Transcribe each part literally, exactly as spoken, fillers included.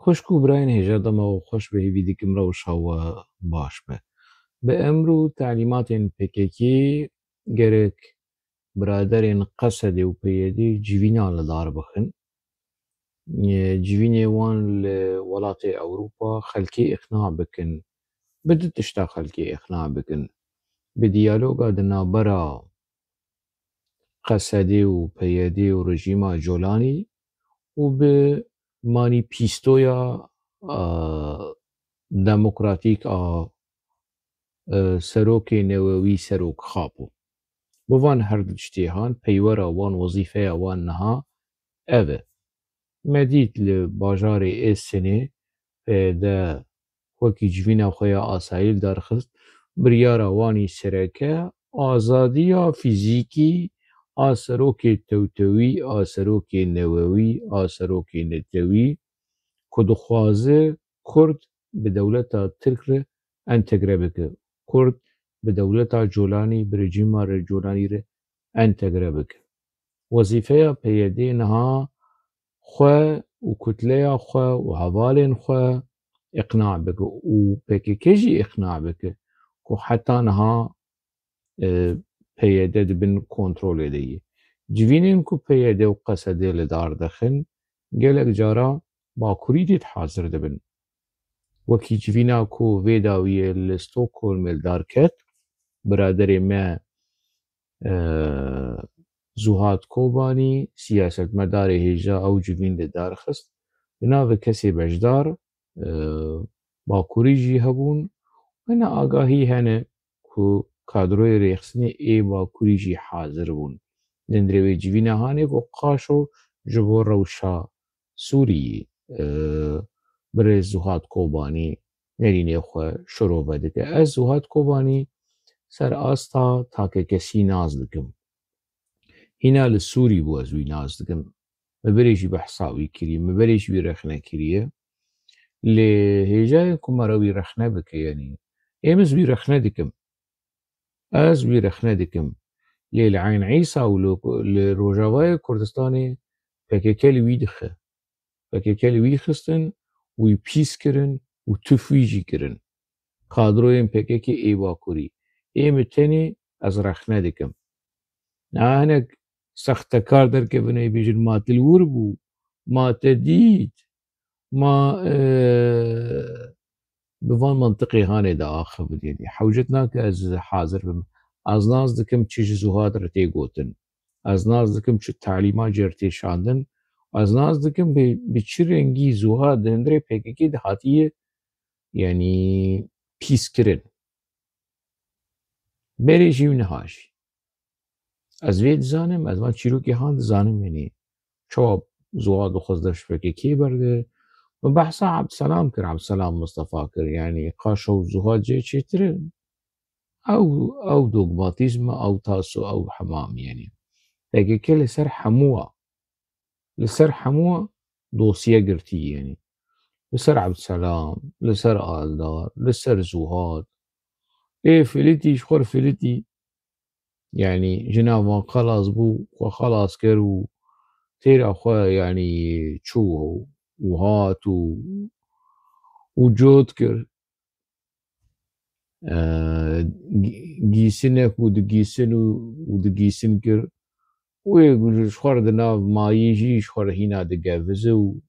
Xweşk û birayên hêja, dema we xweş be, hêvî dikim rewşa we baş be. Bi emr û telîmatên P K K gerek biraderên Qesedê û P Y D civînan li dar bixin. Civînê wan li welatê Ewropa xelkê îqna bikin. Bi du tişta xelkê îqna bikin. Bi diyaloga di navbera Qesedê û P Y D û rejîma Colanî û bi manîfestoya, a, demokratîk a, e, serokê newewî, serok Xapo. Bi van her du tiştê han peywera wan, wezîfeya wan niha ev e. Me dît li bajarê Êsenê P Y D wekî civîna xwe ya asayî li dar xist, biryara wan î sereke azadiya fîzîkî a serokê tewtewî, a serokê newewî, a serokê netewî ku dixwaze Kurd bi dewleta Tirk re entegre bike, Kurd bi dewleta Colanî, bi rejîma re Colanî re entegre bike. Wezîfeya P Y D niha xwe û kutleya xwe û hevalên xwe îqna bike û P K K jî îqna bike ku heta niha, e, P Y D di bin kontrolê de ye. Civînên ku P Y D û Qesedê li dar dixin, gelek cara Bakurî dît hazir dibin. Wekî civîna ku vê dawiyê li Stockholmê li dar ket, biraderê me, e, Zuhad Kobanî, siyasetmedarê hêja ew civîn li dar xist. Di nav kesê beşdar, e, Bakurî jî hebûn. Hene agahî hene ku kadroyê rêxistinê ê Bakurî jî hazir bûn. Li hundirê wê civîna hanê ku Qaşo ji bo rewşa Sûriyê, e, birêz Zuhad Kobanî nerînê xwe şirove dike. Ez Zuhad Kobanî ser asta takekesî nas dikim. Hîna li Sûrî bû ez wî nas dikim. Me berê jî behsa wî kiriye, me berê jî wî rexne kiriye. Lê hêja ye ku me re wî rexne bike, yanî ê min ez wî rexne dikim. Ez wî rexne dikim. Lê li Eyn Îsa û li, li Rojavayê Kurdistanê P K K li wî dixe. P K K li wî xistin, wî pîs kirin û tif wî jî kirin. Kadroyên P K K ê Bakurî. Ê min tenê ez rexne dikim. Niha hinek sextekar derkevin ê bêjin ma te li wir bû, ma te dît, ma, e, bi van mantiqê hanê de axivin, yanî hewcet nake ez hazir bim. Ez nas dikim çi ji Zuhad re tê gotin. Ez nas dikim çi talîmat jê re tê şandin. Ez nas dikim bi, bi çi rengî Zuhad di hundirê P K K de hatiye, yanî pîs kirin. Berê jî û niha jî. Ez vê dizanim, ez van çîrokê han dizanim, yanî çawa Zuhad dixwest dev ji P K K berde. Min behsa Ebdselam kir, Ebdselam Mistefa kir, yanî Qaşo û Zuhad cê çêtir in. Ew, ew dogmatîzm e, ew tas û ew hemam, yanî P K K li ser hemû a. Li ser hemû dosye girtî, yanî li ser Ebdselam, li ser Aldar, li ser Zuhad. Ê filitî ji xwe re filitî, yanî jina van xelas bû, xwe xelas kir û têra xwe, yanî çû û hat û, û cot kir. E, gî-, gîsinek û digîsin û, û digîsin kir. Wê ji xwe re di nav mayî jî ji xwe re hîna digevize û,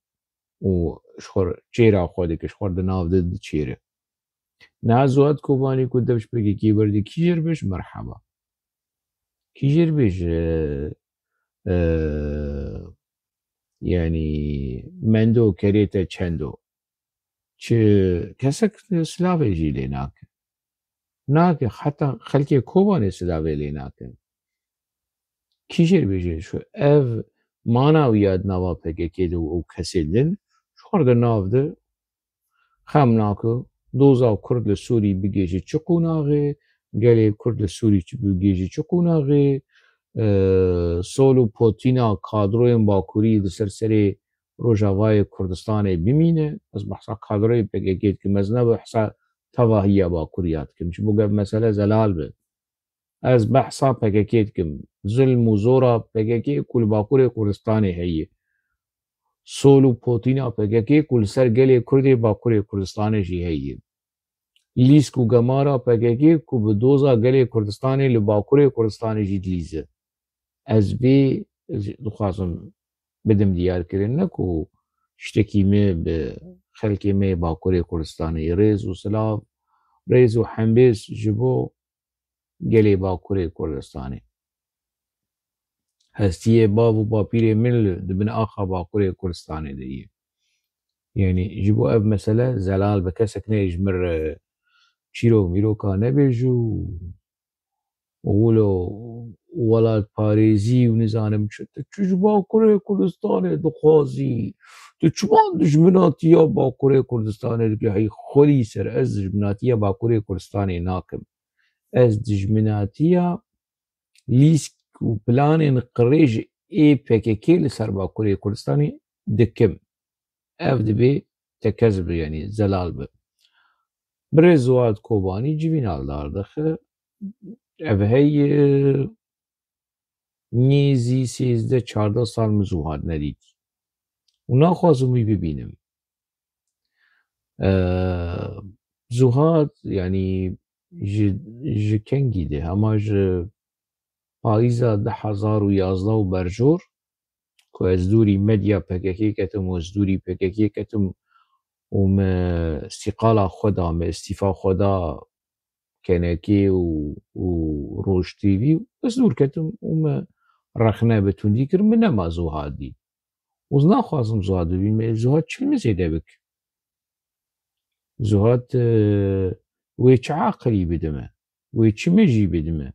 û ji xwe re çêra xwe dike, ji xwe re di nav de diçêre. Niha Zuhad Kobanî ku dev ji P K K berdî, kî jê re bêj merheba. Kî jê re bêj, e, e, yanî mendo kerê te çend o. Çi kesek silavê jî lê nake. Nake, heta xelkê Kobanê silavê lê nakin. Kî jê re bêje şu ev mana wî ya di nava P K K de û ew kesên din, ji xwe re di nav de xem nake, doza Kurd li Sûrî bigêje çi qonaxê, gelê Kurd li Sûrî çi bigêje çi qonaxê, e, sol û potîna kadroyên Bakurî li ser serê Rojavayê Kurdistanê bimîne. Ez behsa kadroyê P K K dikim, ez ne behsa tevahiya Bakuriya dikim. Ji bo ev mesele zelal be. Ez behsa P K K dikim. Zilm û zora P K K ku li Bakurê Kurdistanê heye. sol û potîna P K K ku li ser gelê Kurdê Bakurê Kurdistanê jî heye. Lîsk û gemara P K K ku bi doza gelê Kurdistanê li Bakurê Kurdistanê jî dilîze. Ez vê dixwazim bidim diyarkirin, ne ku tiştekî me bi xelkê me yê Bakurê Kurdistanê rêz û silav, rêz û hembêz ji bo gelê Bakurê Kurdistanê. Hestiyê bav û bapîrê min li, di bin axa Bakurê Kurdistanê de ye. Yanî ji bo ev mesele zelal be, kesek neyê ji min re çîrok mîroka nebêje û wilo welatparêzî û nizanim çi, tu çi ji Bakurê Kurdistanê dixwazî? Tu çima dijminatiya Bakurê Kurdistanê dikî? Hey xwedî ser, ez dijminatiya Bakurê Kurdistanê nakim. Ez dijminatiya lîsk û planên qirêj ê P K K li ser Bakurê Kurdistanê dikim. Ev dibê tekez bi, yanî zelal bi. Birêz Zuhad Kobanî civîn aldar dixe. Ev hey nêzî sêzdeh çardeh sal min Zuhad nedîtî. Û naxwazim wî bibînim. Ee, Zuhad, yanî ji, ji kengî de, hema ji payîza du hezar û yazdeh û berjor, ku ez dûrî medya P K K ketim û ez dûrî P K K ketim û me îstîqala xwe da, me îstîfa xwe da K N K û, û Roj T V û ez dûr ketim û me rexne bi tundî kir, min nema Zuhad dît. Û ez naxwazim Zuhad bibînim, ê Zuhad çi li min zêde bik? Zuhad, e, wê çi aqilî bidime? Wê çi mejî bidime?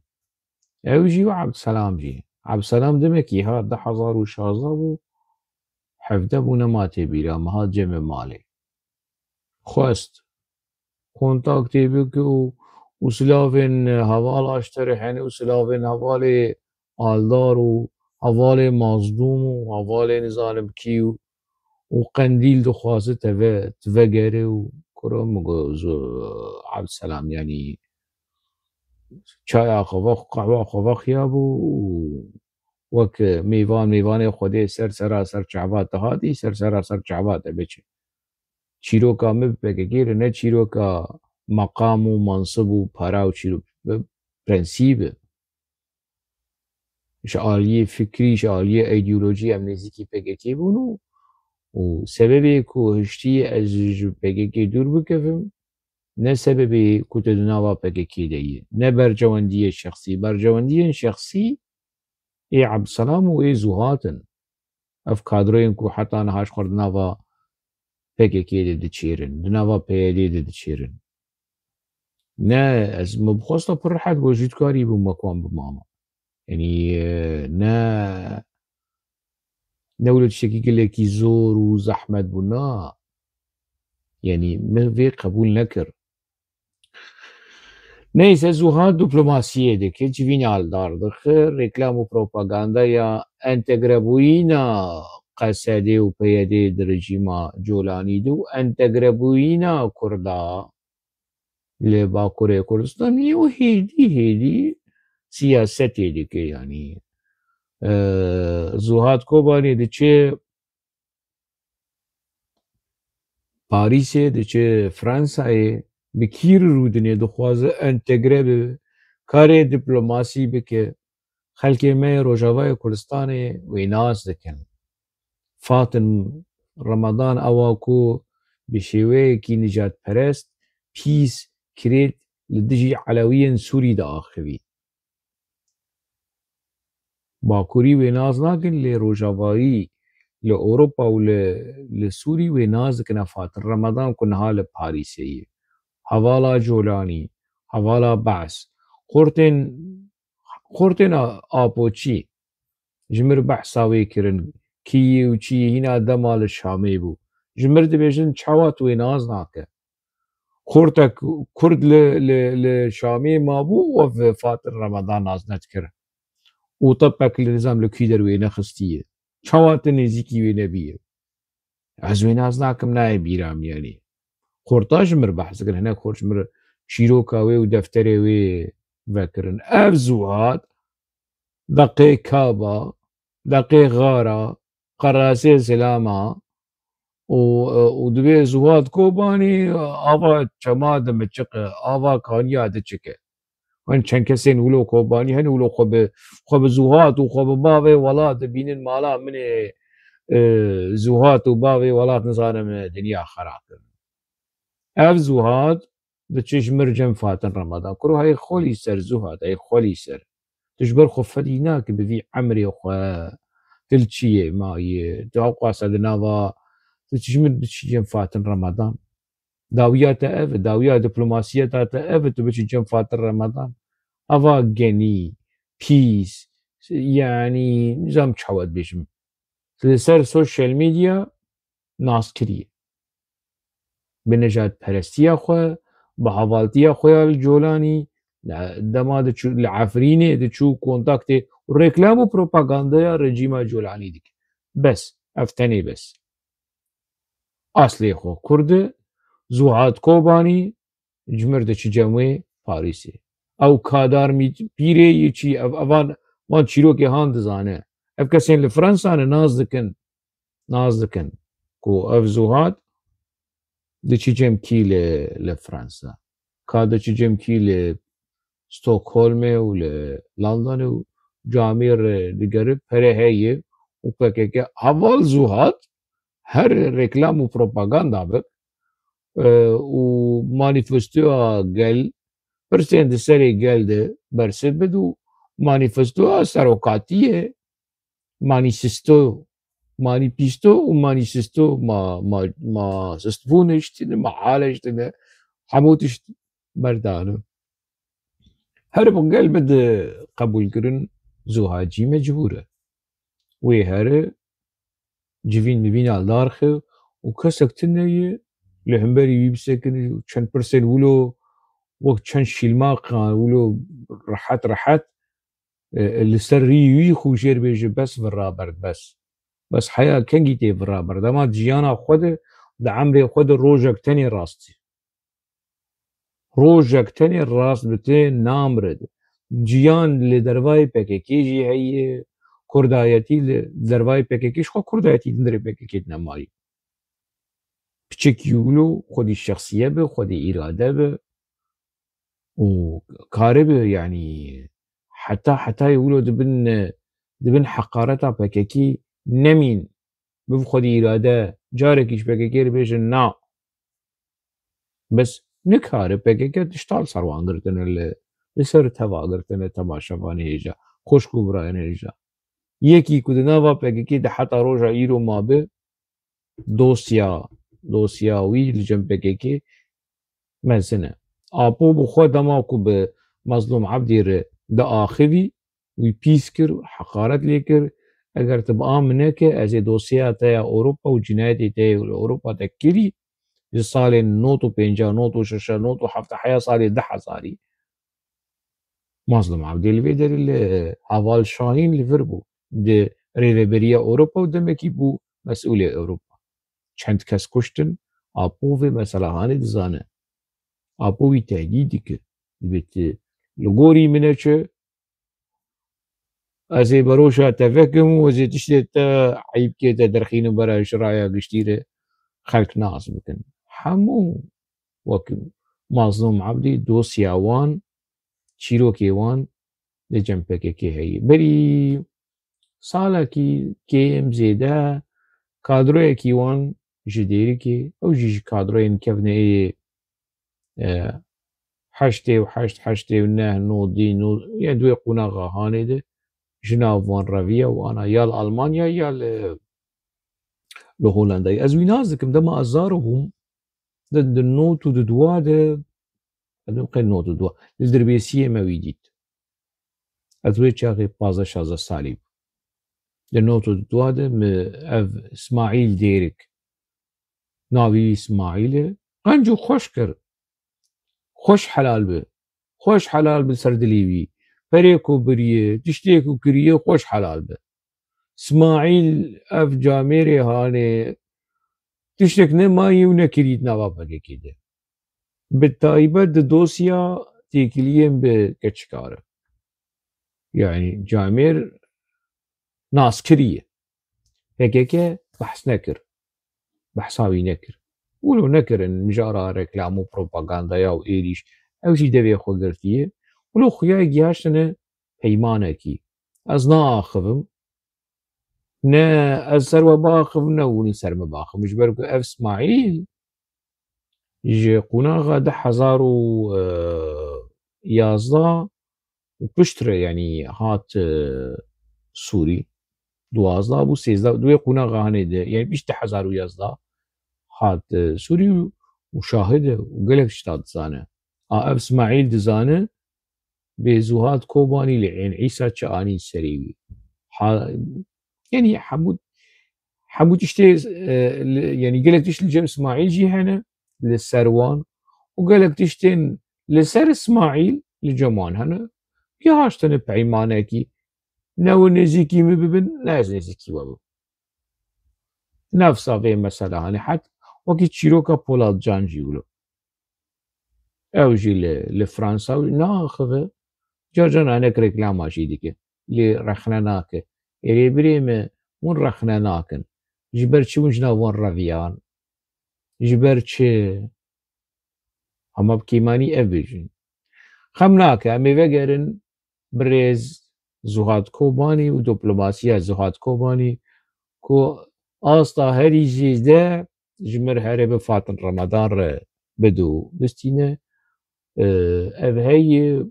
Ew jî û Ebdselam jî. Ebdselam demekî ha du hezar û şazdeh bû, hevdeh bû, nema tê bîra min, hat cem malê. Xwest kontaktê bike û, û silavên hevala ji te re hene û silavên hevalê Aldar û hevalê Mazlûm û hevalê nizanim kî û, û Qendîl dixwaze te ve, tu vegere û kuro min got, Zu-, Ebdselam, yanî çaya xwe vex, qehwa xwe vexiyabû û wek mêvan, mêvanê Xwedê ser sera ser çava dihatî, ser sera ser çava te biçe. Çîroka min bi P K K re ne çîroka meqam û mansib û para û çîrok, bi prensîb e. Ji aliyê fikrî, ji aliyê îdeolojî em nêzîkî P K K bûn û, û sebebê ku hiştî ez ji P K K dûr bikevim, ne sebebê ku tu di nava P K K de yî, ne bercewendiyê şexsî. Bercewendiyên şexsî ê Ebdselam û ê Zuhad in. Ev kadroyên ku heta niha ji xwe di nava P K K de diçêrin, di nava P Y D de diçêrin. Ne, ez min bixwesta pir rehet bo jî dikarî bûm wek wan bimama. Yanî, e, ne, ne wilo tiştekî gelekî zor û zehmet bû, na. Yanî, min vê qebûl nekir. Neyse, Zuhad diplomasiyê dike, civîn aldar dixe, reklam û propagandaya entegrebûyîna Q S D û P Y D di rejîma Colanî de û entegrebûyîna Kurda li Bakurê Kurdistanê û hêdî hêdî siyasetê dike, yanî, e, Zuhad Kobanî diçe Parîsê, diçe Fransayê, bi kî rûdinê dixwaze entegre bibe, karê diplomasî bike. Xelkê me yê Rojavayê Kurdistanê wê nas dikin. Fatin Ramadan ewa ku bi şêweyekî nijadperest, pîs, kirêt li dijî Elewiyên Sûrî diaxivî. Bakurî wê nas nakin, lê Rojavayî li Ewropa û li, li Sûrî wê nas dikine. Fatin Ramadan ku niha li Parîsê ye. Hevala Colanî, hevala Be's. Xortên, xortên A-, Apoçî. Ji mir behsa wê kirin. Kî yî û çi yî, hîna dema li Şamê bû. Ji mir dibêjin, çawa tu wê nas nake? Xortek Kurd li, li, li Şamê mabû û ev Fatin Ramadan nas nedikir. Û tepek li nizam li kî der wê nexistiye. Çawa tu nêzîkî wê nebîye? Ez wê nas nakim, nayê bîra min, yanî. Xorta ji mir behs dikin, hinek xort ji mir çîroka wê û defterê wê vekirin. Ev Zuhad deqê kaba, deqê xara, qerasê silama û, û dibê Zuhad Kobanî ava çema dimiçiqe, ava kaniya diçike. Wen çend kesên wilo Kobanî hene wilo xwe bi, xwe bi Zuhad û xwe bi bavê welat dibînin mala min ê, e, Zuhad û bavê welat nizanim dinya xera kirin. Ev Zuhad diçe ji mir cem Fatin Ramadan. Kuro hey xwelî ser Zuhad, hey xwelî ser. Tu ji ber xwe felî nake bi vî emrê xwe, tu li çiyê mayî, tu hewqasa di nava, tu çi ji mir diçî cem Fatin Ramadan. Dawiya te ev e, dawiya diplomasiyeta te ev e, tu biçî cem Fatin Ramadan. Ava genî, pîs, yanî nizam çawa dibêjim. Li ser social media nas kiriye. Bi nejadperestiya xwe, bi hevaltiya xwe ya li Colanî, dema diçû, li Efrînê diçû kontaktê û reklam û propagandaya rejîma Colanî dike. Bes, ev tenê bes. Aslê xwe Kurd e, Zuhad Kobanî, ji mir diçi cem wê Parîsê. Ew kadar mî-, pîrê yî çî, ev, evan, van çîrokê han dizane. Ev kesên li Fransa ne, nas dikin. Nas dikin ku ev Zuhad diçi cem kî li, li Fransa. Ka diçi cem kî li Stockholmê û li Londonê û camêr digere pere heye û P K K heval Zuhad her reklam û propaganda be, e, û manîfestoya gel, pirsên di serê gel de bersiv bid û manîfestoya serokatiyê, manîsisto, manîpîsto û manîsisto ma, ma, ma sistbûn hiştine, ma hal hiştine, hemû tişt berdane. Her bi gel bide qebûlkirin, Zuhacî mecbûr e. Wê here civîn mivîna darxe û kesek tune ye li hemberî wî bisekine û çend pirsên wilo wek çend şîlmaqan wilo rehet rehet, e, li ser rî wî xwe jêr bêje, bes vira berd, bes. Bes heya kengî tê vira berd. Dema di jiyana xwe de, di emrê xwe de rojek tenê rastî. Rojek tenê rast bi tê namre de. Ciyan li dervayê P K K jî heye, kurdayetî li dervayê P K K, ji xwe kurdayetî di nirê P K K de nemayî. Piçekî wilo xwedî şexsiye be, xwedî îrade be û karibe, yanî heta, hetayê wilo dibin, dibin heqareta P K K nemîn. Biv xwedî îrade, carekî ji P K K re bêjin na. Bes nikare P K K tişta li ser wan girtine, li, li ser teva girtine, temaşevanê hêja, xwişk û birayên hêja. Yekî ku di nava P K K de heta roja îro mabe, dosya, dosya wî li cem P K K mezin e. Apo bi xwe dema ku bi Mazlûm Ebdî re diaxivî, wî pîs kir, heqaret lê kir. Eger tu bi a min neke, ez ê dosyeya te ya Ewropa û cinayetê te yê li Ewropa te kirî, ji salên not û pênca, not û şeşa, not û hefta heya salê du hezarî. Mazlûm Ebdî li vê derê li heval Şahîn li vir bû. Di rêveberiya Ewropa û demekî bû mesûlê Ewropa. Çend kes kuştin, Apo vê mesela hanê dizane. Apo wî tehdîd dike. Dibê tu li gorî min e çi, ez ê beroşa te vekim û ez ê tiştê te eyîbkê te derxînim bera ji raya giştî re xelk nas bikin. Hemû wek Mazlûm Ebdî dosya wan, çîrokê wan li cem P K K heye. Berî salekî kêm zêde kadroyekî wan ji Dêrikê, ew jî ji kadroyên kevneyê, e, heştê û heşt, heştê û neh, nodî, no-, yên di wê qonaxa hanê de ji nav wan reviya û ana ya li Almanya ya li, li Holandayê. Ez wî nas dikim, dema ez zarok bûm, di, di not û di dua de, ez dikim qey not û dua, li Dirbêsiyê me wî dît. Ez wê çaxê pazdeh şazdeh salî bûm. Di not û dua de min ev Smaîl Dêrik, navê wî Smaîl e, qenc û xweş kir. Xweş helal bi. Xweş helal bi ser dilê wî. Perê ku biriye, tiştê ku kiriye, xweş helal bi. Smaîl ev camêrê hanê, tiştek nemayî û nekirî di nava P K K de. Bi taybet di dosya têkiliyên bi keçikar e. Yanî camêr naskirî ye. P K K behs nekir. Behsa wî nekir. Wilo nekirin mijara reklam û propagandaya û êrîş. Ew jî devê xwe girtiye. Wilo xuya gihaştine peymanekî. Ez naaxivim. Ne ez ser we biaxivim, ne hûn li ser min biaxivin. Ji ber ku ev Smaîl ji qonaxa du hezar û yazdeh û piştre, yanî hat, e, Sûrî. Duwazdeh bû, sêzdeh, di wê qonaxa hanê de, yanî pişt du hezar û yazdeh hat, e, Sûrî û, û şahid e û gelek tişta dizane. A ev Smaîl dizane, bê Zuhat Kobanî li Ên Îsa çi anî serê wî. Ha, yanî hemû, hemû tiştê, e, li, yanî gelek tişt li cem Smaîl jî hene, li ser wan û gelek tiştên li ser Smaîl li cem wan hene. Gihaştine peymanekî, ne we nêzîkî min bibin, ne ez nêzîkî we bim. Nefsa vê mesela, hani het wekî çîroka Polatcan jî wilo. Ew jî li, li Fransa naxive, car car anek reklama jî dike. Lê rexne nake. Ê lê birê me, hûn rexne nakin. Ji ber çi hûn ji nav wan reviyan? Ji ber çi? Hema bi kêmanî ev bêjin. Xem nake, em ê vegerin birêz Zuhat Kobanî û diplomasiya Zuhat Kobanî ku asta herî zêde ji mir here bi Fatin Ramadan re bido bistîne. Ev heyî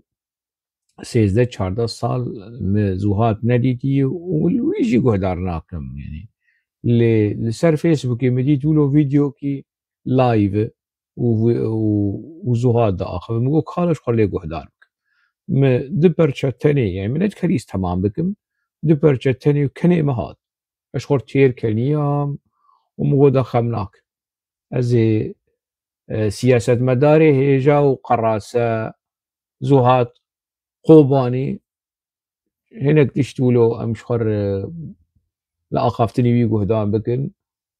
sêzdeh çardeh sal min Zuhat nedîtiye û wî jî guhdar nakim. Yanî li, li ser Facebookê min dît wilo vîdeokî live û, û, û Zuhat diaxive. Min got, "Kala ji xwe lê guhdar bikim." Min du perçe tenê, yanî min nedikarî îz temam bikim, du perçe tenê û kenê min hat. Ez ji xwe têr keniyam û min got, "Da xem nakim." Ez ê, e, siyasetmedarê hêja û qerase Zuhat Kobanî hinek tişt wilo em ji xwe re li axaftinê wî guhdar bikin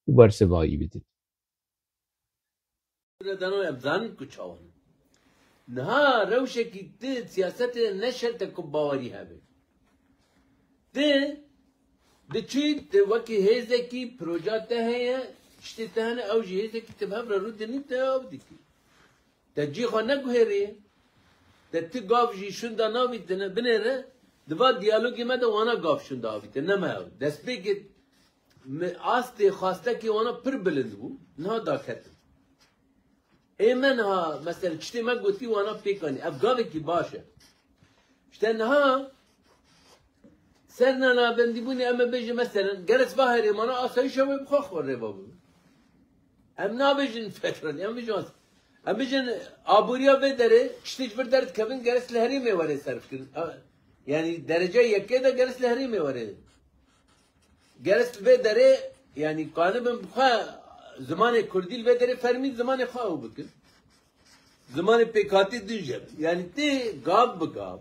û bersiva wî bidin. Dano em zanin ku çawa ne. Niha rewşekî ti siyasetê ne şerte ku bawerî hebe. Ti diçî, ti wekî hêzekî, proja te heye, tiştê te hene, ew jî hêzekî, ti bi hev re rûdinî, te ew dikî. Te cî xwe neguherî. Te ti gav jî şûnda navîtine, binêre, di va diyalogê me de wana gav şûnda avîtine, ne me ew. Destpêkê me astê xwastekê wana pir bilind bû, niha daketin. Ê me niha, mesela, tiştê me gotî wana pêk anî. Ev gavekî baş e. Îşte niha ser navendîbûnê em ê bêjin, mesela, gere siva herêmana asayîşa wê bi xwe xwe rêva bû. Em nabêjin federal, em bêjin as-, em bêjin aboriya vê derê, tiştê ji vir derdikevin, gere li herêmê were serfkirin. A, yanî derece yekê de gere li herêmê were. Gere li vê derê, yanî kanibin bi xwe zimanê kurdî li vê derê fermî zimanê xwe ew bikin. Zimanê pêkhatî din jî. Yanî tê gav bi gav.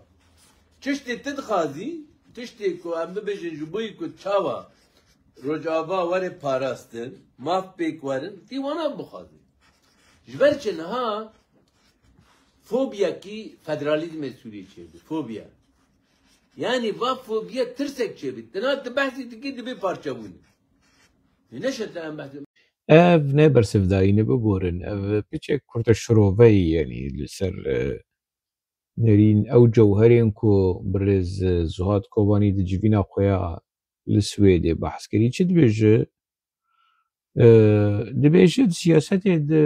Tiştê tu dixwazî, tiştê ku em bibêjin ji bo yî ku çawa Rojava were parastin, maf pêk werin, tî wana bixwazî. Ji ber çi niha fobiyekî federalîzmê Sûriyê çêbû. Fobiya. Yanî va fobiya tirsek çêbî. Dina tu behsî dikî dibê parçebûn. Ê neşe te em behsê. Ev ne bersivdayî ne biborin. Ev piçek kurte şiroveyî, yanî li ser, e, nerîn ew cewherên ku birêz, e, Zuhat Kobanî di civîna xwe ya li Swêdê behs kirî. Çi dibêje? E, dibêje di siyasetê de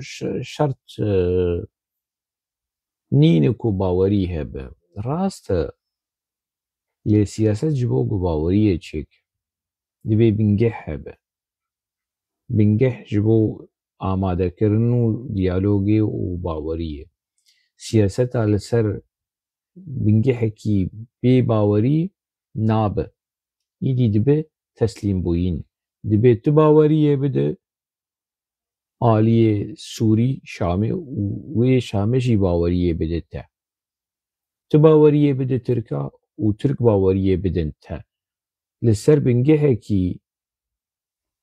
ş-, şert, e, nîne ku bawerî hebe. Rast e. Lê siyaset ji bo ku baweriyê çêke, divê bingeh hebe. Bingeh ji bo amadekirin û diyalogê û baweriyê. Siyaseta li ser bingehekî bê bawerî nabe. Îdî dibe teslîmbûyîn. Dibe tu baweriyê bide aliyê Sûrî, Şamê û wê Şamê jî baweriyê bide te. Tu baweriyê bide Tirka û Tirk baweriyê bidin te. Li ser bingehekî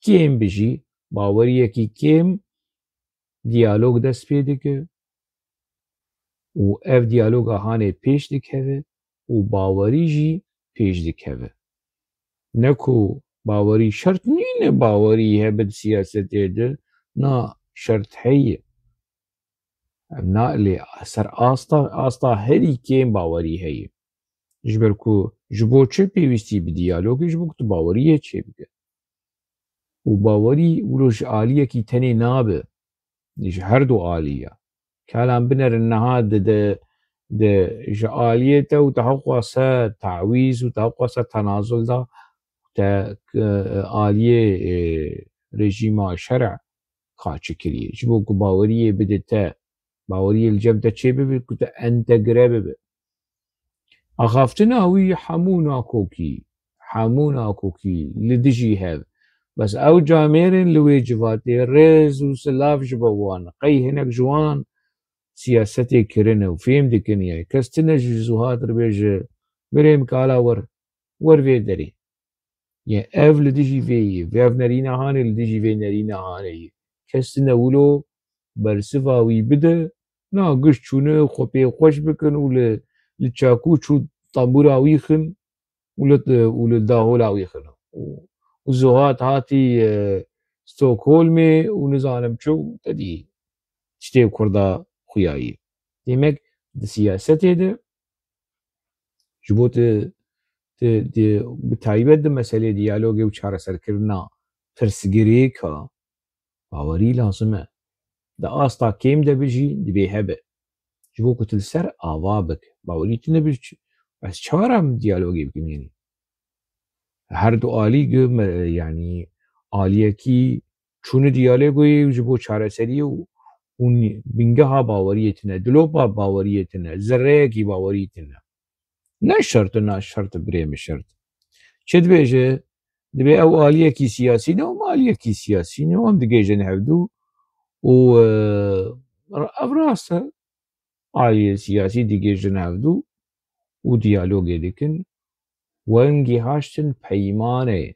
kêm bijî, baweriyekî kêm diyalog dest pê dike û ev diyaloga hanê pêş dikeve û bawerî jî pêş dikeve. Ne ku Bawerî şert nîne, bawerî hebe di siyasetê de, na şert heye. Em na lê ser asta, asta herî kêm bawerî heye. Ji ber ku ji bo çi pêwîstî bi diyalogê, ji bo ku tu baweriyê çêbike. Û bawerî wilo ji aliyekî tenê nabe. Ji her du alî ya. Kalan binerin niha di, di, di ji aliyê te û te hewqase tawîz û te hewqase tenazul da, te, e, aliyê, e, rejîma şer'ê ka çi kiriye. Ji bo ku baweriyê bide te, baweriyê li cem te çê bibe, ku te entegre bibe. Axaftina wî hemû nakokî, hemû nakokî li dijî hev. Bes ew camêrên li wê civatê rêz û silav ji bo wan, qey hinek ji wan siyasetê kirine û fêm dikin, yê kes tine ji Zuhad re bêje, birêm kala wer, wer vê derê. Yê ev li dijî vê yê, vê ev nerîna hanê li dijî vê nerîna hanê yê. Kes tine wilo bersiva wî bide, na giş çûne xwe pê xweş bikin û li, li çakû çû tembûra wî xin û li, û li dahola wî xin. Û, û Zuhad hatî, e, Stockholmê û nizanim çi û te dî tiştê Kurda xuyayî. Demek di siyasetê de ji bo tu, tu, tu bi taybet di meselê diyalogê û çareserkirina pirsgirêka bawerî lazim e. Di asta kêm de be jî dibê hebe. Ji bo ku tu li ser ava bike. Bawerî tune be, ç-, ez çawa re em diyalogê bikim yanî? Her du alî gi me, yanî aliyekî çûne diyalogê ji bo çareseriyê û, û ni-, bingeha baweriyê tune, dilopa baweriyê tune, zerreyekî bawerî tune. Ne şert e, na şert e, birê min şert. Çi dibêje? Dibê ew aliyekî siyasî ne, û aliyekî siyasî ne, û em digihêjin hevdu û, e, ev rast e. Aliyê siyasî digihêjin hevdu û diyalogê dikin. Wen gihaştin peymanê.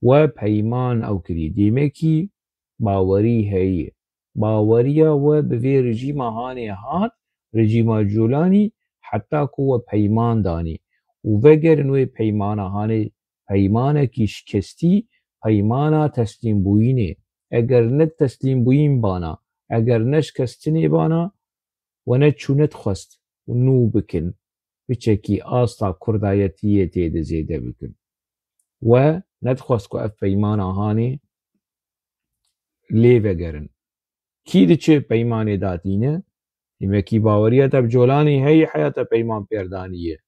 We peyman ew kirî. Demekî bawerî heye. Baweriya we bi vê rejîma hanê hat, rejîma Colanî, heta ku we peyman danî. Û vegerin wê peymana hanê, peymanekî şikestî, peymana teslîmbûyînê. Eger ne teslîmbûyîn bana, eger ne şikestinê bana, we ne çû nedixwest û nû bikin, piçekî asta kurdayetiyê tê de zêde bikin. We nedixwest ku ev peymana hanê lê vegerin. Kî diçe peymanê datîne? Demekî baweriya te bi Colanî heye, heya te peyman pêr daniye,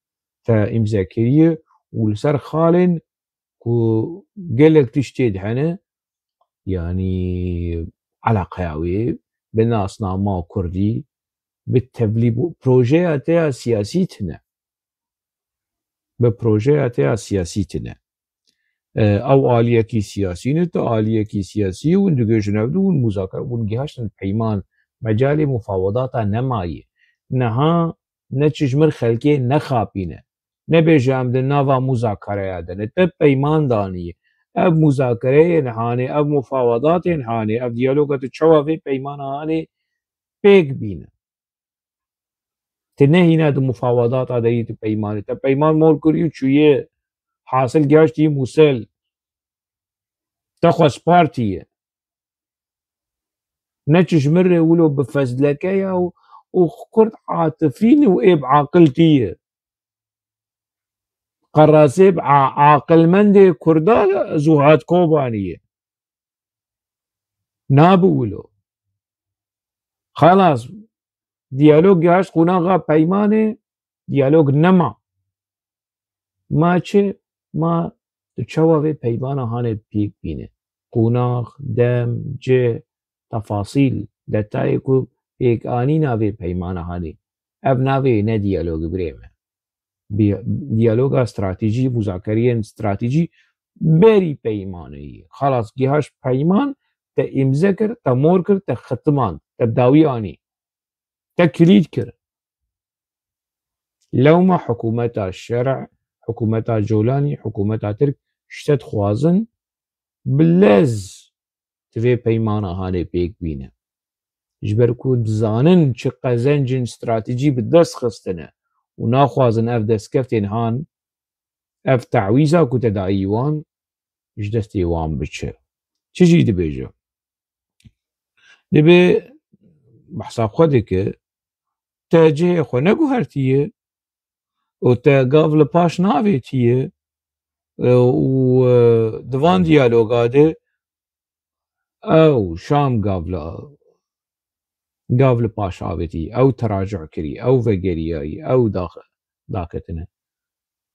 te îmze kiriye û li ser xalên ku gelek tiştê dihene, yanî eleqeya wê bi nasnama kurdî, bi tevlî bû, projeya te ya siyasî tine. Bi projeya te ya siyasî tine. E, ew aliyekî siyasî ne, tu aliyekî siyasî, hûn digihêjin hevdu, hûn muzakere, hûn gihaştin peyman, mecalê mufawedata nemaye. Niha ne çi ji mir xelkê nexapîne. Nebêje em di nava muzakereya de ne. Te peyman danî. Ev muzakereyên hanê, ev mufawedatên hanê, ev diyaloga tu çawa vê peymana hanê pêk bîne. Tu nehîne di mufawedata de yî tu peymanê. Te peyman mor kirî û çûyê hasil gihaştî Mûsel. Te xwest partî ye. Ne çi ji min re wilo bi fezleke ya û, û kurd atifî ne û ê bi aqil tî ye. Qerazê bi a-, aqilmendê kurda Zuhad Kobanî ye. Nabi wilo. Xelas, diyalog gihaşt qunaxa peymanê, diyalog nema. Ma çi? Ma tu çawa vê peymana hanê pêk bîne? Qonax, dem, cih, tefasîl, detayê ku pêkanîna vê peymana hanê. Ev navê ne diyalog birê me. Bi-, diyaloga stratejî, muzakeriyên stratejî berî peymanê ye. Xelas, gihaş peyman, te îmze kir, te mor kir, te xitimand, te bi dawî anî. Te kilît kir. Lewma hikûmeta şer'î, hikûmeta Colanî, hikûmeta Tirk ji te dixwazin bi lez tu vê peymana hanê pêk bîne. Ji ber ku dizanin çi qezencên stratejî bi dest xistine û naxwazin ev destkeftên han, ev tawîza ku te dayî wan, ji destê wan biçe. Çi jî dibêje? Dibê behsa xwe dike, te cihê xwe neguhertiye û te gav li paş navêtiye, e, û, e, di van diyaloga de ew Şam gav li, gav li paş avêtî, ew teracuh kirî, ew vegeriyayî, ew dax-, daketine.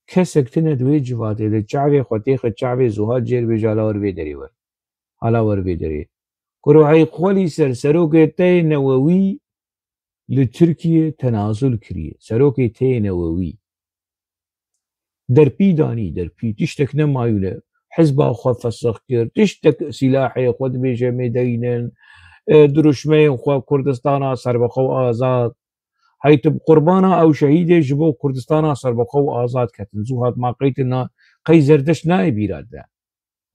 Kesek tine di wê civatê de çavê xwe têxe çavê Zuhad cêr bêje, hala wer vê derê wer. Hala wer vê derê. Kuro hey xwelî ser serokê teyê newewî li Tirkiye tenazul kiriye. Serokê teyê newewî. Derpî danî, derpî. Tiştek nemayûne. Hizba xwe fesix kir. Tiştek sîlahê xwe dibêje mê deynin. E, diruşmeyên xwe Kurdistana serbixwe û azad. Hey tu bi qurbana ew şehîdê ji bo Kurdistana serbixwe û azad ketin. Zuhad ma qey tu na, qey Zerdeşt nayê bîra te.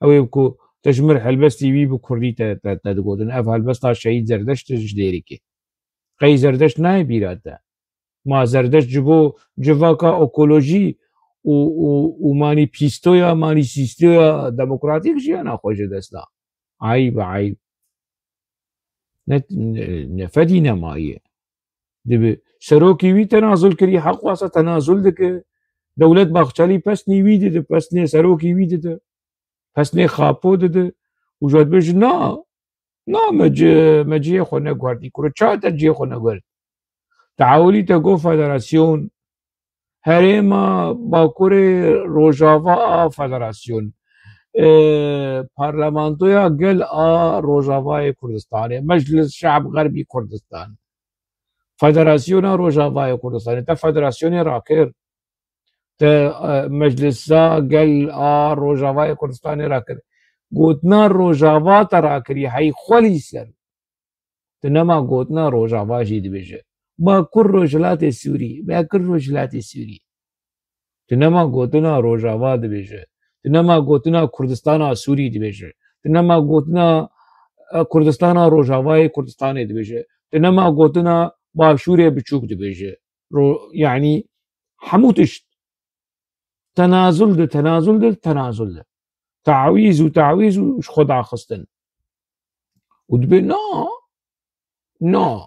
Ew ê ku te ji mir helbestî wî bi kurdî te, te, te digotin. Ev helbesta Şehîd Zerdeşt ji Dêrikê. Qey Zerdeşt nayê bîra te. Ma Zerdeşt ji bo civaka ekolojî û, û, û manîfestoya, manîfestoya demokratîk jiyana xwe ji dest da. Eyb e, eyb. Ne, ne, nefedî nemaye. Dibi serokî wî tenazul kirî, heq wasa tenazul dike. Dewlet Bahçelî pesnî wî dide, pesnê serokî wî dide. Pesnê Xapo dide. Û ji dibêje na, na me ci, me cihê xwe neguhertî. Kuro ça te cihê xwe neguhert? Te ewilî te got federasyon, herêma Bakurê Rojava a federasyon, e, parlamentoya gel a Rojavayê Kurdistanê, Meclis Şe'b Xerbî Kurdistan, Federasyona Rojavayê Kurdistanê, te federasyonê rakir, te, e, Meclisa gel a Rojavayê Kurdistanê rakir. Gotina Rojava te rakirî, hey xwelî ser. Tu nema gotina Rojava jî dibêje. Bakur Rojhilatê Sûrî, Bakur Rojhilatê Sûrî. Tu nema gotina Rojava dibêje. Tu nema gotina Kurdistana Sûrî dibêje. Tu nema gotina, e, Kurdistana Rojavayê Kurdistanê dibêje. Tu nema gotina Başûrê Biçûk dibêje. Ro-, yanî hemû tişt. Tenazul de, tenazul de, tenazul de. Tawîz û tawîz û ji xwe daxistin. Û dibê na, na.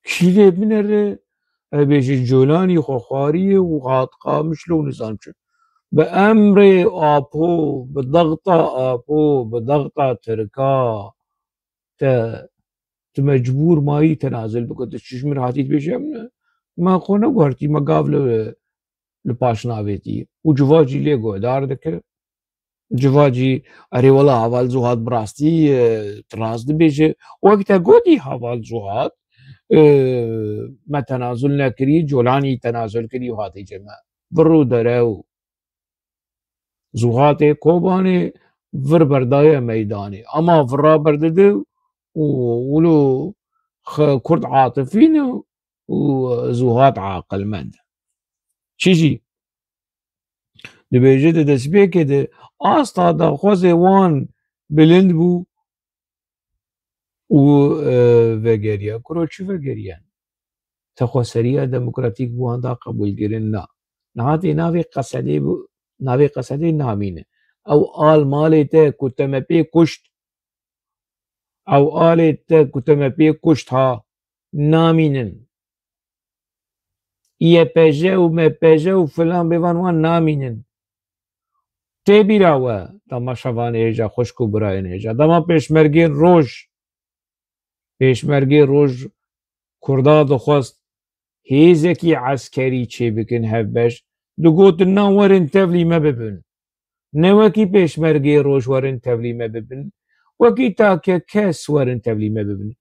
Kîlê binere, e, bêje Colanî xwe xwariye û hat Qamişlo û nizam çi. Bi emrê Apo, bi dexta Apo, bi dexta Tirka, te, tu mecbûr mayî tenazil bike. Tu çi ji min hatî dibêje, em ne, me xwe neguhertî, me gav li, li paş navêtî. Û civakî lê guhdar dike. Civakî, erê wela heval Zuhad bi rastî, e, tu rast dibêje. Wek te gotî heval Zuhad, e, me tenazul nekirî, Colanî tenazul kirî û hatî cem me. Vir û derew. Zuhatê Kobanê vir berdaye meydanê. Ama vira berdide û wilo xe-, Kurd atifî ne û Zuhat aqilmend. Çi jî dibêje di destpêkê de asta daxwazê wan bilind bû û, e, vegeriya. Kuro çi vegeriyan? Te xweseriya demokratîk bi wan da qebûlkirin na. Niha tê navê qesedê bi, navê qesedê namîne. Ew al malê te ku te me pê kuşt, ew alê te ku te me pê kuşt ha, namînin. Y P J û M P J û filan bêvan wan namînin. Tê bîra we, dema şevanê hêja, xwişk û birayên hêja, dema pêşmergên roj, pêşmergê roj Kurda dixwest hêzekî eskerî çêbikin hevbeş, digotin na werin tevlî me bibin. Ne wekî pêşmergê roj werin tevlî me bibin, wekî take kes werin tevlî me bibin.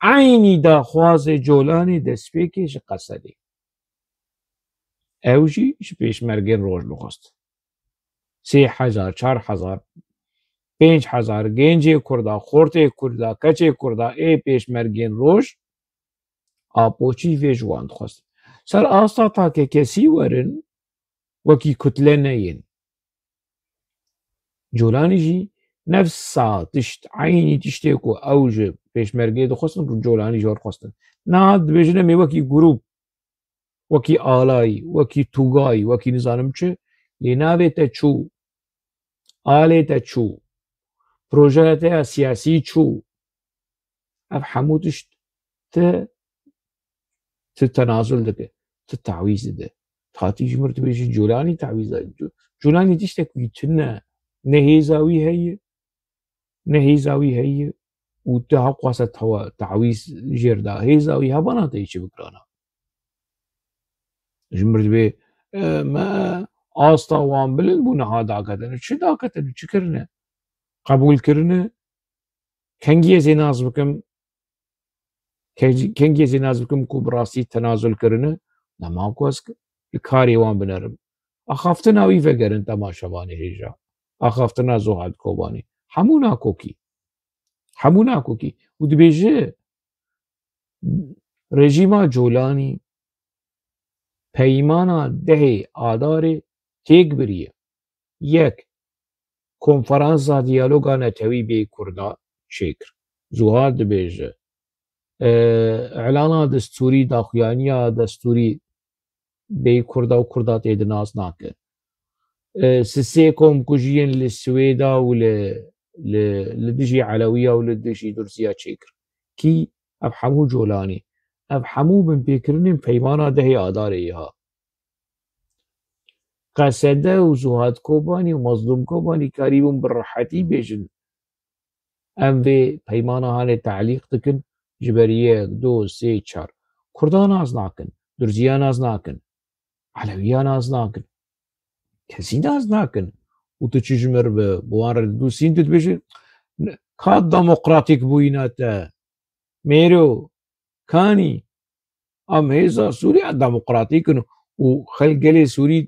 Eynî daxwazê Colanê destpêkê ji Qesedê. Ew jî ji pêşmergên roj dixwest. Sê hezar, çar hezar, pênc hezar gencê Kurda, xortê Kurda, keçê Kurda ê pêşmergên roj, Apoçî vê ji wan dixwest. Ser asta takekesî werin, wekî kutle neyên. Colanî jî nefsa tişt, eynî tiştê ku ew ji pêşmergê dixwestin, Colanî ji wan dixwestin. Niha dibêjin em ê wekî grûp, wekî alayî, wekî tugayî, wekî nizanim çi, lê navê te çû. Alê te çû. Projeya te ya siyasî çû. Ev hemû tişt ti, ti tenazul dike, ti tawîz dide. Hatî ji mir dibêjî Colanî tawîz da. Co-, Colanî tiştek wî tune. Ne hêza wî heye, ne hêza wî heye û tu heqwasa tawa-, tawîz jêr da. Hêza wî hebana te çi bikirana. Ji mir dibê, e, me asta wan bilind bû niha daketine. Çi daketine, çi kirine? Qebûl kirine? Kengî ez ê nas bikim, ke-, kengî ez ê nas bikim ku bi rastî tenazul kirine? Nema ku ez li karê wan binerim. Axaftina wî vegerin temaşevanê hêja. Axaftina Zuhad Kobanî. Hemû nakokî. Hemû nakokî. Û dibêje, rejîma Colanî peymana dehê Adarê têk biriye. Yek, konferansa diyaloga netewî bê Kurda çêkir. Zuhad dibêje, e, îlana destûrî, daxuyaniya destûrî bê Kurda û Kurda tê di nas nake. E, sisê komkujiyên li Swêda û li, li, li dijî Elewiya û li dijî Durziya çêkir. Kî? Ev hemû Colanî. Ev hemû binpêkirinên peymana dehê Adarê ya. Qesede û Zuhad Kobanî û Mazlûm Kobanî karîbûn bi rehetî bêjin, em vê peymana hanê telîq dikin, ji ber yek, du, sê, çar. Kurda nas nakin, Durziya nas nakin, Elewiya nas nakin. Kesî nas nakin. Û tu çi ji mir bi, bi wan re didûsîn, tu dibêjî, ka demokratîk bûyîna te? Mêro, kanî, em hêza Sûriya demokratîk in û xelk gelê Sûrî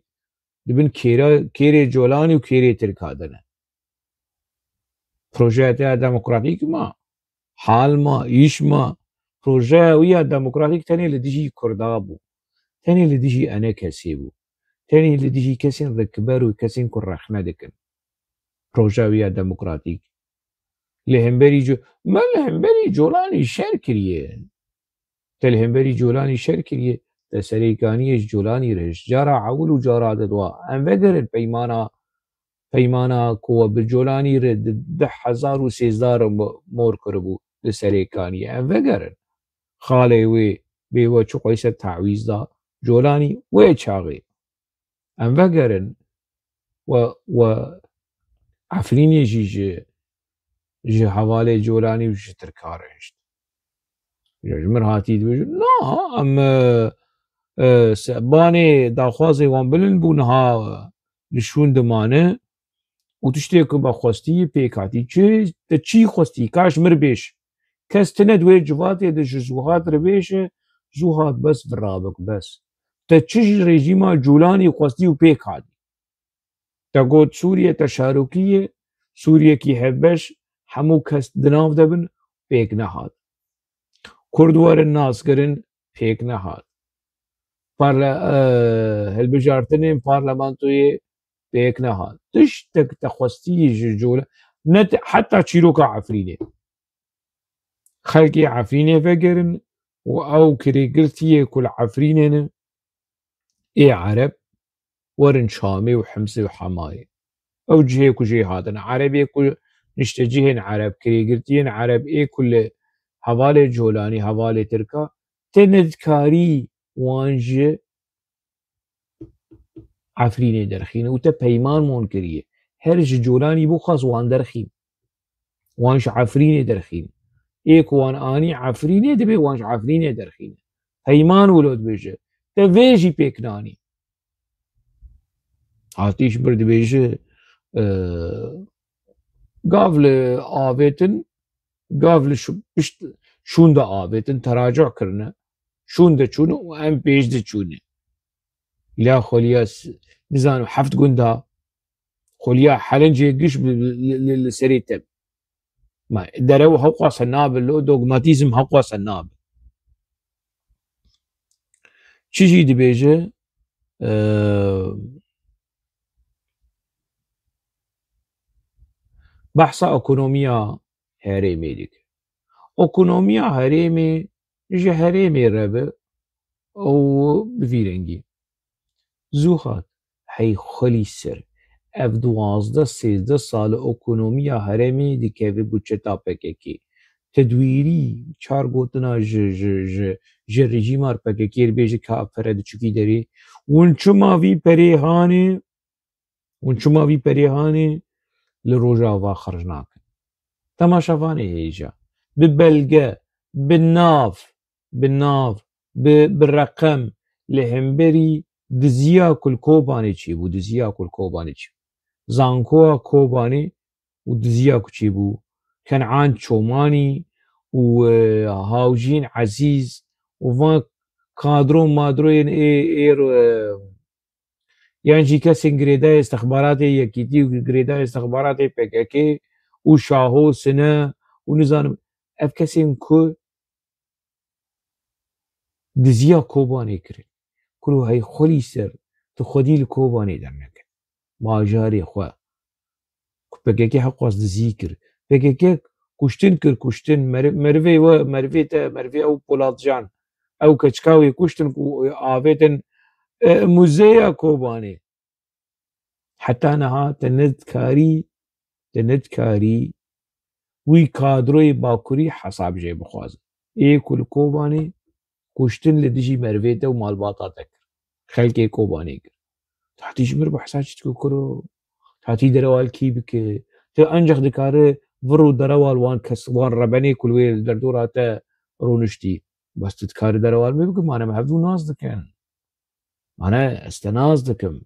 di bin kêra-, kêrê Colanî û kêrê Tirka de ne. Projeya te ya demokratîk ma, hal ma, îş ma, projeya wî ya demokratîk tenê li dijî Kurda bû. Tenê li dijî ene kesê bû. Tenê li dijî kesên rikber û kesên ku rexne dikin. Projeya wî ya demokratîk. Li hemberî Co-, me li hemberî Colanî şer kiriye. Te li hemberî Colanî şer kiriye. Te Serêkaniyê ji Colanî re hişt. Cara ewil û cara didwa. Em vegerin peymana, peymana ku we bi Colanî re di du hezar û sêzdeh re mo-, mor kiribû li Serêkaniyê. Em vegerin. Xalê wê bê we çi qoyse tawîz da. Colanî wê çaxê. Em vegerin we, we Efrînê jî ji, ji hevalê Colanî û ji Tirka re hişt. Ya ji mir hatî dibêjin, na, em, e, e, se-, banê daxwazê wan bilind bû, niha, e, li şûn dimane û tiştê ku me xwestî pêk hatî. Çi, te çi xwestî? Ka ji mir bêj. Kes tine di wê civatê de ji Zuhad re bêje, Zuhad bes virabik bes. Te çi ji rejîma Colanî xwestî û pêk hatî? Te got Sûriye te şarokî ye, Sûriyekî hevbeş, hemû kes di nav de bin, pêk nehat. Kurd werin naskirin, pêk nehat. Parle-, e, hilbijartinên parlamentoyê pêk nehat. Tiştek te xwestî ji Cola-, ne te-, heta çîroka Efrînê. Xelkê Efrînê vegerin û ew kirêgirtiyê ku li Efrînê ne, ê Ereb, werin Şamê û Himsê û Hemayê. Ew cihê ku jê hatin. Erebê ku niştecihên Ereb, kirêgirtiyên Ereb ê ku li hevalê Colanî, hevalê Tirka, te nedikarî wan ji Efrînê derxîne û te peyman mon kiriye. Her ji Colanî bixwaz wan derxîn. Wan ji Efrînê derxîn. Ê ku wan anî Efrînê, dibê wan ji Efrînê derxîne. Peyman wilo dibêje. Te vê jî pêk nanî. Hatî ji bir dibêje, e, gav li avêtin, gav li şu-, pişt şûn de avêtin, teracuh kirine. Şûn de çûne û em pêş de çûne. La xweliya s-, nizanim heft gunda, xweliya Helincê giş bi, li, li, li serê te. Ma derew hewqasa nabe, lo dogmatîzm hewqasa nabe. Çi jî dibêje, e, behsa ekonomiya herêmê dike. Ekonomiya herêmê ji herêmê re be û bi vî rengî. Zuhad, hey xwelî ser, Ev duwazdeh sêzdeh sal ekonomiya herêmê dikeve budçeta P K K. Tedwîrî çar gotina ji, ji, ji, ji rejîma P K K re bêje ka pere diçikî derê. Hûn çima vî perê hanê? Hûn çima vî perê hanê li Rojava xerc nakin? Temaşevanê hêja. Bi belge, bi nav, bi nav, bi, bi reqem li hemberî diziya ku li Kobanê çêbû, diziya ku li Kobanê çêbû. Zankoya Kobanê û diziya ku çêbû. Kenan Çomanî û, e, Hawjîn Ezîz û van kadro madroyên ê, ê, e, yan jî kesên girêdayê istixbaratê Yekîtî û girêdayê istixbaratê P K K û Şaho, Sine û nizanim ev kesên ku diziya Kobanê kirin. Kuro hey xwelî ser, tu xwedî li Kobanê derneke. Bajarê xwe. Ku P K K heqwas dizî kir. P K K kuştin kir, kuştin. Meri-, merivê we, merivê te, merivê ew Polatcan. Ew keçika wê kuştin ku avêtin, e, muzeya Kobanê. Heta niha te nedikarî, te nedikarî wî kadroyê Bakurî hesab jê bixwaze. Ê ku li Kobanê kuştin li dijî merivê te û malbata te kir. Xelkê Kobanê kir. Tatî ji mir behsa çi dikir kuro? Tatî derewal kî bike? Te ancaq dikare vir û derewal wan kes, wan rebenê ku li wê li derdora te rûniştî. Bes tu dikarî derewal me bike, mane me hevdû nas dikin. Mane ez te nas dikim.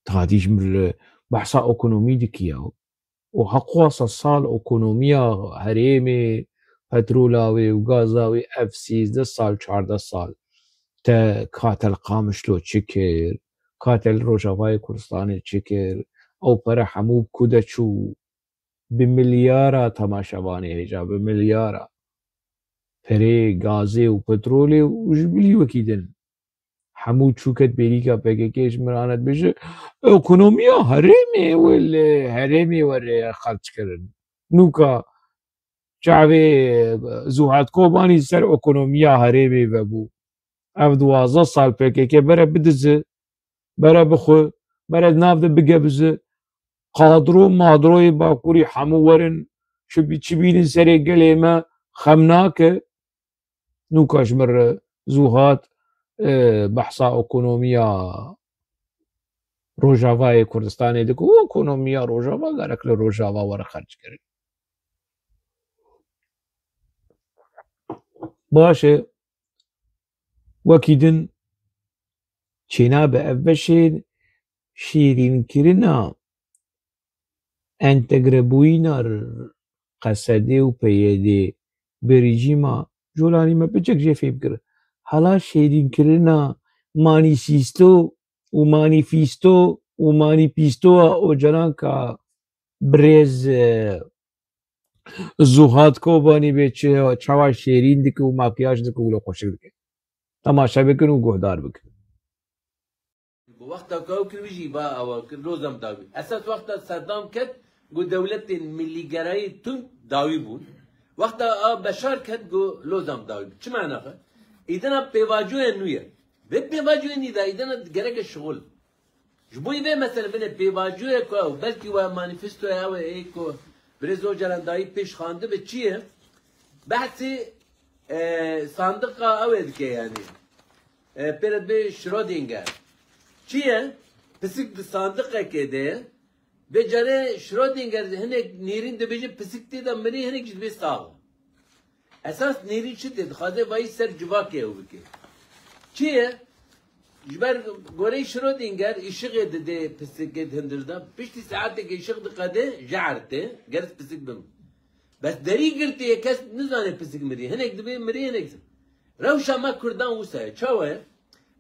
Tatî ji mir li behsa ekonomî dikiye. Û heqwasa sal ekonomiya herêmê, petrola wê û gaza wê ev sêzdeh sal, çardeh sal te ka te li Qamişlo çi kir, ka te li Rojavayê Kurdistanê çi kir, ew pere hemû bi ku de çû, bi milyara temaşevanê hêja, bi milyara. Perê gazê û petrolê û ji bilî wekî din. Hemû çû ket bêrîka P K K ji min re dibêje, ekonomiya herêmê wê li herêmê were xerc kirin. Nûka çavê Zuhat Kobanî ser ekonomiya herêmê vebû. Ev duwazdeh sal P K K bere bidize, bere bixwe, bere di nav de bigevize. Qadro madroyê Bakurî hemû werin, çi bî-, çi bînin serê gelê me xem nake. Nûka ji min re Zuhat, e, behsa ekonomiya Rojavayê Kurdistanê dike û ekonomiya Rojava gerek li Rojava were xerckirin. Baş e, wekî din çênabe ev beşê şêrînkirina entegrebûyîna Q S D û P Y D bi rejîma Colanî me piçek jê fêm kir. Hala şêrînkirina manîsîsto û manîfîsto û manîpîstoya Ocalan ka birêz, e, Zuhat Kobanî bê çi, çawa şêrîn dike û makyaj dike û li xweşik dike. Temaşe bikin û guhdar bikin. Bi wexta ku ew kir, wî jî va awa kir, Lozan dawî. Esas wexta Seddam ket, got dewletên millîgerayî tund dawî bûn. Wexta a Beşar ket, got Lozan dawî bû. Çi mena xe? Îdina pêvajoya nû ye. Vê pêvajoyê nî de îdina gereke şixul. Ji bo vê mesele bine pêvajoya ku ew, belkî we manîfestoya ew ê ku Birêz Ocalan dayî pêş xandibe çi ye? Behsê, e, sandiqa ew ê dike yanî. E, pê re dibê Schrödinger. Çi ye? Pisik di sandiqekê de ye. Vê carê Schrödinger hinek nêrîn dibêje pisik tê de mirî, hinek jî dibê sax e. Esas nêrîn çi tê? Dixwaze vayî ser civakê ew bike. Çi ye? Ji ber goreyê Schrödinger îşiqê didê pisikê di hindir de. Piştî saetekê îşiq diqede, jehr tê, gerek pisik bim. Bes derî girtiye, kes nizane pisik mirî. Hinek dibê mirî, hinek zin. Rewşa me Kurdan wisa ye. Çawa ye?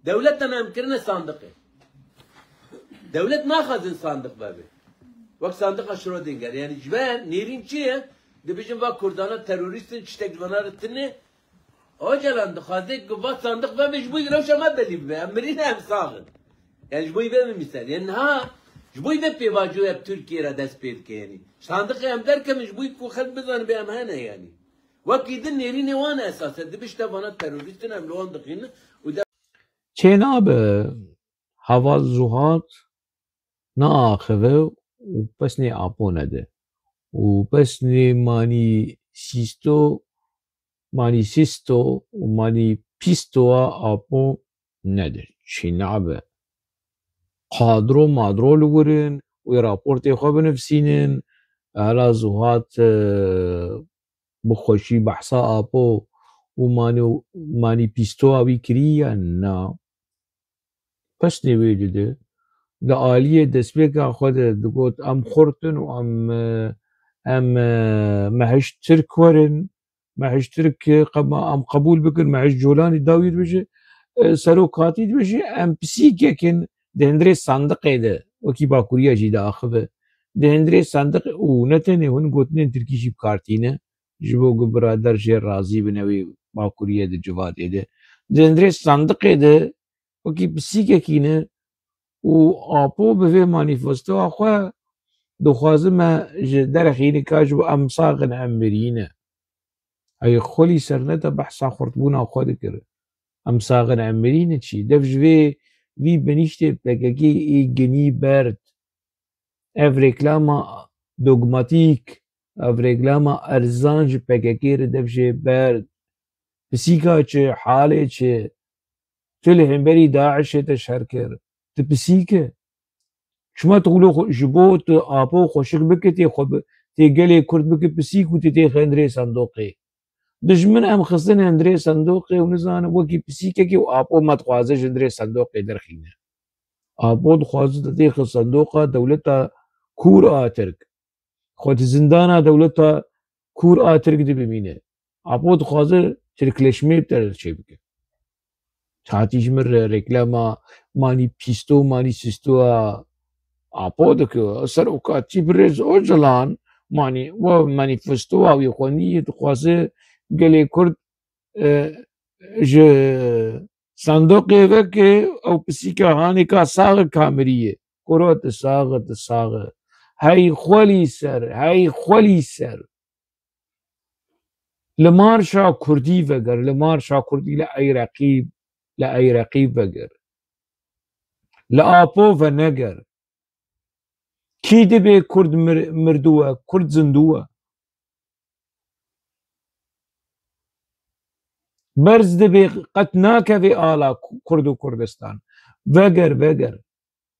Dewleta me em kirine sandiqê. Dewlet naxwazin sandiq vebe. Wek sandiqa Schrödinger. Yani ji ber nêrîn çi ye? Dibêjin va Kurdana terorîst in, tiştek ji vana re tune. Ocalan dixwaze ku va sandiq vebe ji bo rewşa me belî bibe. Em mirî ne, em sax in. Yani ji bo vê min mîsal. Yani niha ji bo vê pêvajoya Tirkiye re dest pê dike yani. Sandiqê em derkevin ji bo ku xelk bizanibe em hene yani. Wekî din nêrînê wan esas e. Dibê ji te vana terorîst in, em li wan dixînin û de Çênabe heval Zuhat naaxive û pesnê Apo nede. Û pesnê manîsîsto, manîsîsto û manîpîstoa Apo nede. Çi nabe? Qadro madro li wir in, wê raportê xwe binivîsînin, hela Zuhat, e, bi xweşî behsa Apo û mani-, manîpîstoa wî kirî ya na? Pesnê wê dide. Di aliyê destpêka xwe de digot, em xurt in û em, e, em, e, me hişt Tirk werin, me hişt Tirk, e, qe-, em qebûl bikin, me hişt Colanî dawî dibêje, e, serokatî dibêje, em pisîkek in di hundirê sandiqê de, wekî Bakuriya jî diaxive, di hundirê sandiqê û ne tenê hûn gotinên Tirkî jî bi kar tîne, ji bo ku birader jê razî bin, ew ê Bakuriye di civatê de. Di hundirê sandiqê de wekî pisîkekî ne û Apo bi vê manîfestoya xwe dixwaze me ji derexîne ka ji bo em sax in, em mirî ne. Ey xwelî ser ne te behsa xurtbûna xwe dikir. Em sax in, em mirî ne çi? Dev ji vê, vî binîştê P K K ê genî berd. Ev reklama dogmatîk, ev reklama erzan ji P K K re dev jê berd. Pisîka çi, halê çi? Tu li hemberî DAIŞê te şer kir. Tu pisîk e. Çima tu wilo xwe, ji bo tu Apo xweşik bike, tê xwe bi, tê gelê Kurd bike pisîk û tê têxe hundirê sandoqê? Dijmin em xistin hundirê sandoqê û nizane wekî pisîkekî û Apo me dixwaze ji hundirê sandoqê derxîne. Apo dixwaze te têxe sandoqa dewleta kûr a Tirk. Xwe di zindana dewleta kûr a Tirk de bimîne. Apo dixwaze Tirkleşmê bi te re çêbike. Hatî ji min re reklama manîpîsto, manîsîstoya Apo dike. Serokatî birêz Ocalan manî-, we manîfestoya wî xwendî, dixwaze gelê Kurd, e, ji sandoqê veke, ew pisîka hanê ka sax e ka mirî ye. Kuro tu sax e, tu sax e. Hey xwelî ser, hey xwelî ser. Li marşa kurdî veger, li marşa kurdî li ey reqîb, li ey reqîb veger. Li Apo veneger. Kî dibê Kurd mir-, mirdû e, Kurd zindû e. Berz dibê qet nakeve ala Ku-, Kurd û Kurdistan. Veger, veger.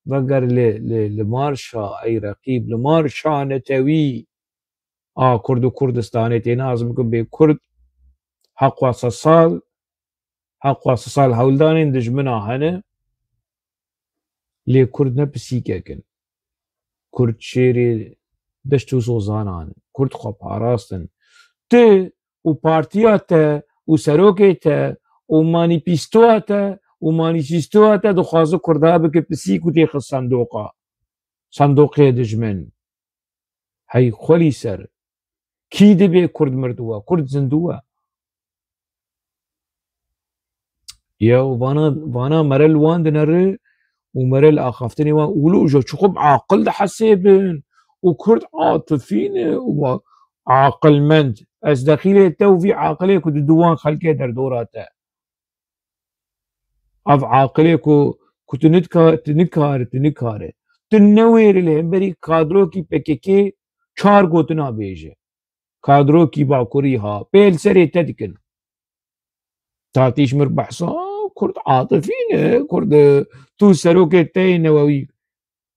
Veger li, li, li marşa ey reqîb, li marşa netewî a Kurd û Kurdistanê têne. Ez bikim bê Kurd heqwa sesal, heqwa sesal hewldanên dijmina hene, lê Kurd ne pisîkek in. Kurd şêrê deşt û zozanan in. Kurd xwe parastin. Tu û partiya te û serokê te û manîpîstoya te û manîsîstoya te dixwaze Kurda bike pisîk û têxe sandoqa. Sandoqê dijmin. Hey xwelî ser. Kî dibê Kurd mirdû e? Kurd zindû e. Ya vana, vana mere li wan dinere û mere li axaftinê wan û li uca çiqû bi aqil dihesêbin û Kurd atifî ne û aqilmend. Ez dexîlê te û vî aqilê ku di dû wan xelkê derdora te. Ev aqilê ku, ku tu nitka-, tu nikare, tu nikare. Tu newêrî li hemberî kadrokî P K K çar gotina bêje. Kadrokî Bakurî ha, pê li serê te dikin. Tatîş mir behsa Kurd atifî ne, Kurd, tu serokê te yê newewî.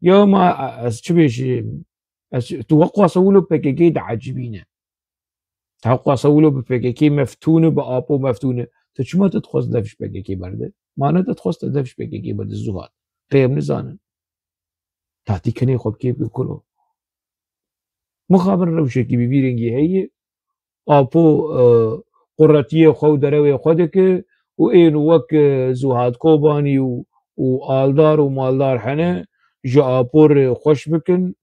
Ya ma ez çi bêjim? Ez, tu weqwasa wilo P K K diecibîne. Tu weqwasa wilo bi P K K meftûn e, bi Apo meftûn e. Tu çima tu dixwaz dev ji P K K berde? Ma ne tu dixwaz te dev ji P K K berde Zuhat. Qê em nizanin. Tatî kenê xwe bikê bi kuro. Mixabin rewşekî bi vî rengî heye. Apo, e, quretiyê xwe û derewê xwe dike û ên wek, e, Zuhat Kobanî û, û Aldar û Maldar hene, ji Apo re xweş bikin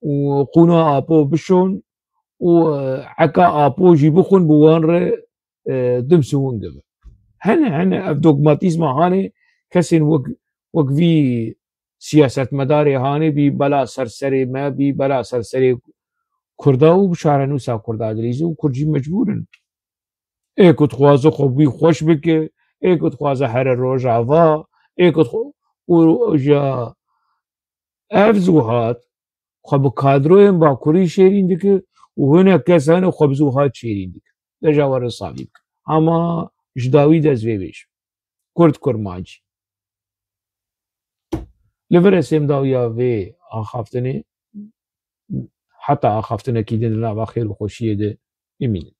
û qûna Apo bişon û, e, eka Apo jî bixwin bi wan re, e, dimsûwin gibi. Hene, hene ev dogmatîzma hanê kesên wek, wek vî siyasetmedarê hanê bî bela ser serê me, bî bela ser serê Kurda û bi çarenûsa Kurda dilîze û Kurd jî mecbûr in. Ê ku dixwaze xwe wî xweş bike, ê ku dixwaze here Rojava, ê ku dixwa-, û, û ja Ev zû hat xwe bi kadroyên Bakurî şêrîn dike û hinek kes hene xwe bi zû hat şêrîn dike. Deja were savî bike. Ama ji dawî de ez vê bêjim. Kurd kurmancî. Li vir ez êm dawiya vê axaftinê, heta axaftinekî din di nava xêr û xweşiyê de bimînin.